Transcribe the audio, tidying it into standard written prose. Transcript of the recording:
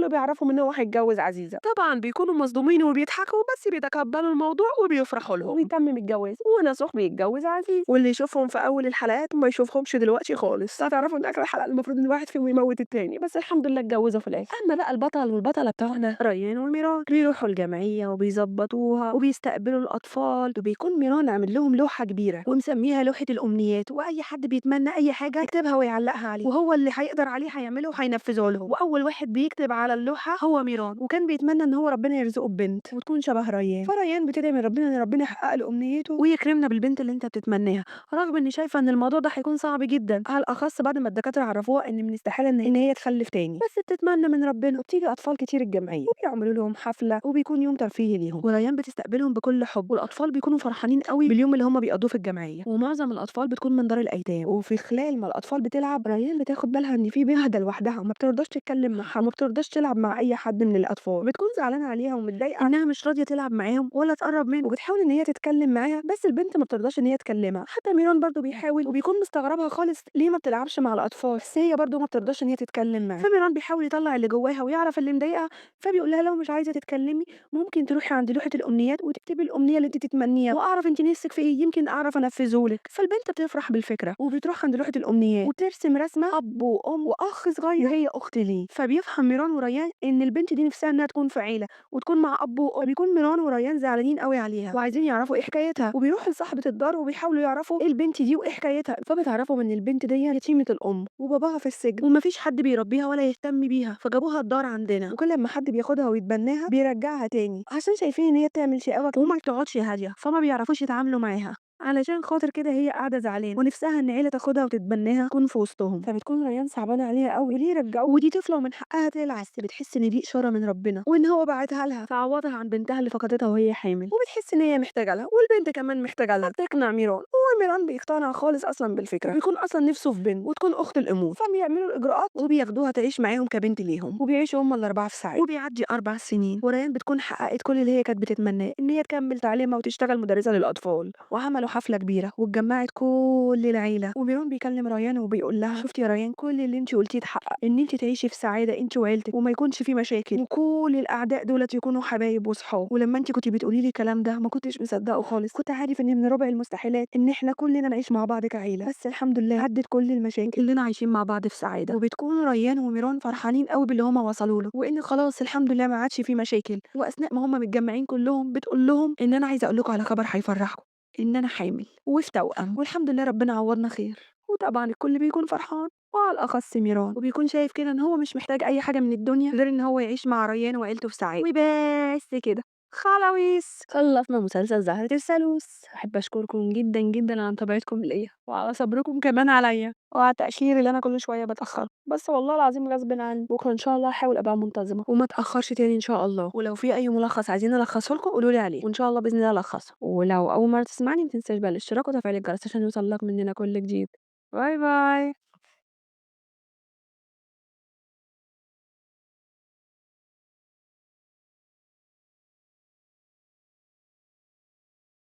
الكل بيعرفهم إن هو هيتجوز عزيزة. طبعا بيكونوا مصدومين وبيضحكوا، بس بيتقبلوا الموضوع وبيفرحوا لهم، وبيتمم الجواز ونصوح بيتجوز عزيز. واللي يشوفهم في أول الحلقات ما يشوفهمش دلوقتي خالص، هتعرفوا إن آخر الحلقة المفروض إن واحد فيهم يموت التاني، بس الحمد لله اتجوزوا في الآخر. أما بقى البطل والبطلة بتوعنا ريان وميران بيروحوا الجمعية وبيظبطوها وبيستقبلوا الأطفال، وبيكون ميران عامل لهم لوحة كبيرة ومسميها لوحة الأمنيات، وأي حد بيتمنى أي حاجة يكتبها ويعلقها عليه، وهو اللي هيقدر عليه هيعمله وهينفذه لهم. وأول واحد بيكتب على اللوحة هو ميران، وكان بيتمنى إن هو ربنا يرزقه ببنت وتكون شبه ريان. فريان بتدعي من ربنا إن ربنا يحقق له أمنيته ويكرمنا بالبنت اللي أنت بتتمناها، رغم إن شايفة إن الموضوع ده هيكون صعب جدا، على الأخص بعد ما الدكاترة عرفوها إن من استحالة إن هي تخلف تاني، بس بتتمنى من ربنا. وبتيجي أطفال كتير الجمعية وبيعملوا لهم حفلة وبيكون يوم ترفيهي ليهم، وريان بتستقبلهم بكل حب، والأطفال بيكونوا فرحانين قوي باليوم اللي هم بيقضوه في الجمعية، ومعظم الأطفال بتكون من دار الأيتام. وفي خلال ما الأطفال بتلعب ريان بتاخد بالها إن في بنت لوحدها وما بترضاش تتكلم معاها وما بترضاش تلعب مع أي حد من الأطفال، بتكون زعلانة عليها ومتضايقة إنها مش راضية تلعب معاهم ولا تقرب منهم، وبتحاول إن هي تتكلم معاها بس البنت ما بترضاش إن هي تكلمها. حتى ميران برضو بيحاول وبيكون مستغربها خالص ليه ما بتلعبش مع الأطفال، بس هي برضو ما بترضاش إن هي تتكلم معاها. فميران بيحاول يطلع اللي جواها ويعرف اللي مضايقها، فبيقول لها لو مش عايزة تتكلمي ممكن تروحي عند لوحة الأمنيات وتكتبي الأمنية اللي انت تتمنيها، وأعرف انت نفسك في إيه، يمكن أعرف أنفذه لك. فالبنت بتفرح بالفكرة وبتروح عند لوحة الأمنيات وترسم رسمة أب وأم وأخ صغير وهي أخت ليه. فبيفهم ميران وريان إن البنت دي نفسها إنها تكون في عيلة وتكون مع أب وأم. بيكون ميران وريان زعلانين قوي عليها وعايزين يعرفوا إيه حكايتها، وبيروحوا لصاحبة الدار وبيحاولوا يعرفوا إيه البنت دي وإيه حكايتها. فبتعرفوا إن البنت دي يتيمة الأم وباباها في السجن ومفيش حد بيربيها ولا يهتم بيها، فجابوها الدار عندنا، وكل ما حد بياخدها ويتبناها بيرجعها تاني عشان شايفين إن هي بتعمل شقاوة وما بتقعدش هادية، فما بيعرفوش يتعاملوا معاها. علشان خاطر كده هي قاعدة زعلانة ونفسها إن عيلة تاخدها وتتبناها تكون في وسطهم. فبتكون ريان صعبانة عليها قوي وليه رجعوها، ودي طفلة ومن حقها تلعب، بس بتحس إن دي إشارة من ربنا وإن هو بعتها لها فعوضها عن بنتها اللي فقدتها وهي حامل، وبتحس إن هي محتاجة لها والبنت كمان محتاجة لها. بتقنع ميران وميران بيقتنع خالص أصلا بالفكرة، بيكون أصلا نفسه في بنت وتكون أخت الأمور، فبيعملوا الإجراءات وبياخدوها تعيش معاهم كبنت ليهم، وبيعيشوا هما الأربعة في سعادة. وبيعدي 4 سنين وريان بتكون حققت كل اللي هي كانت بتتمناه، إن هي تكمل تعليمها وتشتغل مدرسة للأطفال، وعملوا حفلة كبيرة واتجمعت كل العيلة. وميران بيكلم ريان وبيقول لها شفتي يا ريان كل اللي انت قلتيه اتحقق، ان انت تعيشي في سعادة انت وعيلتك وما يكونش في مشاكل، وكل الاعداء دولت يكونوا حبايب وصحاب. ولما انت كنتي بتقولي لي الكلام ده ما كنتش مصدقه خالص، كنت عارف ان من ربع المستحيلات ان احنا كلنا نعيش مع بعض كعيلة، بس الحمد لله عدت كل المشاكل كلنا عايشين مع بعض في سعادة. وبتكون ريان وميران فرحانين قوي باللي هما وصلوا له، وان خلاص الحمد لله ما عادش في مشاكل. واثناء ما هما متجمعين كلهم بتقول لهم ان انا عايزه اقول لكم على خبر هيفرحكم، إن أنا حامل وفي توأم، والحمد لله ربنا عوضنا خير. وطبعا الكل بيكون فرحان وعلى الأخص ميران، وبيكون شايف كده إن هو مش محتاج أي حاجة من الدنيا غير إن هو يعيش مع ريان وعيلته في سعادة. وبس كده خلاويص، خلصنا مسلسل زهرة الثالوث. أحب أشكركم جدا جدا على متابعتكم ليا وعلى صبركم كمان عليا وعلى التأخير اللي أنا كل شوية بتأخر، بس والله العظيم غصب عني. بكرة إن شاء الله هحاول أبقى منتظمة وما أتأخرش تاني إن شاء الله. ولو في أي ملخص عايزين ألخصه لكم قولوا لي عليه، وإن شاء الله بإذن الله ألخصه. ولو أول مرة تسمعني ما تنساش بقى الاشتراك وتفعيل الجرس عشان يوصل لك مننا كل جديد. bye bye.